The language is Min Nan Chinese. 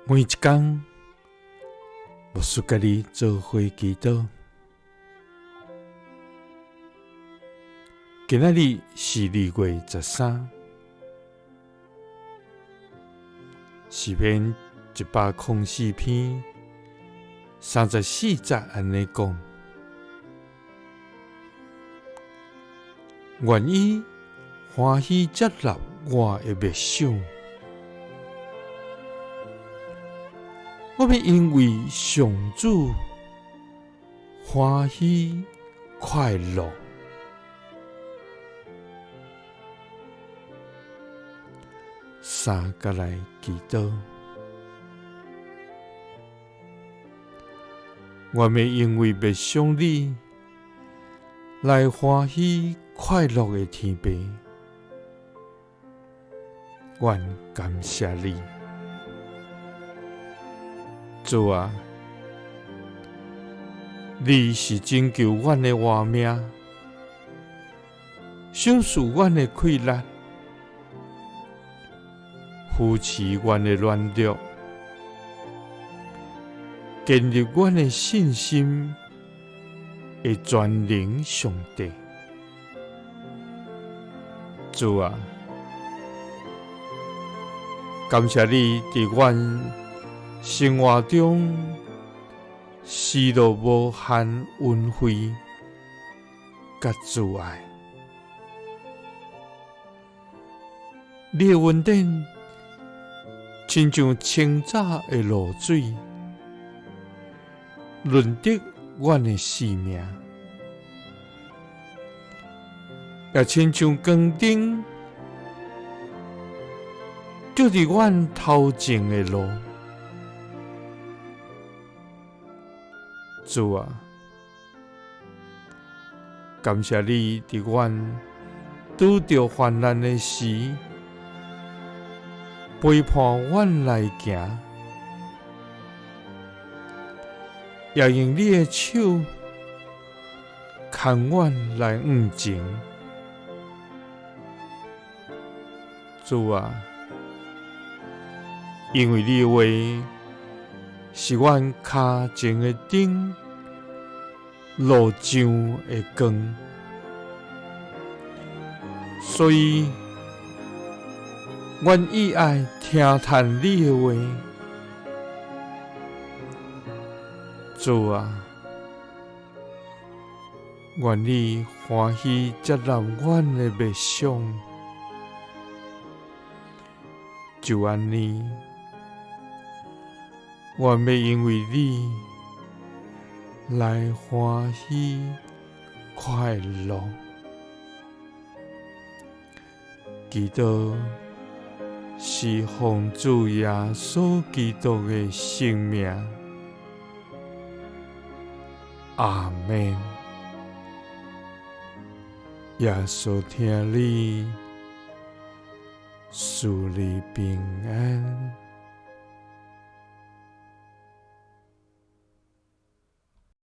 每一工，牧师佮你做伙祈祷。今仔日是2月13，诗篇104篇34节按呢讲：愿伊欢喜接纳我的默想。我欲因为上主欢喜快乐，三佮来祈祷。我欲因为默想你来欢喜快乐的天父，阮感谢你。主啊，你是拯救阮的活命，赏赐阮的气力，扶持阮的软弱，建立阮的信心的全能上帝。主啊，感谢你伫阮生活中施落无限恩惠佮慈爱，你的恩典亲像清早的露水，润泽阮的生命，也亲像光灯照伫阮头前的路。主啊，感谢你伫阮拄著患难的时，陪伴阮来行，也用你的手牵阮来向前。主啊，因为你的话是阮跤前的灯，路上的光，所以阮意爱听趁你的话。主啊，愿你欢喜接纳阮的默想，就按呢，我欲因为你来欢喜快乐。祈祷是奉主耶稣基督的圣名，阿们。耶稣疼你，赐你平安。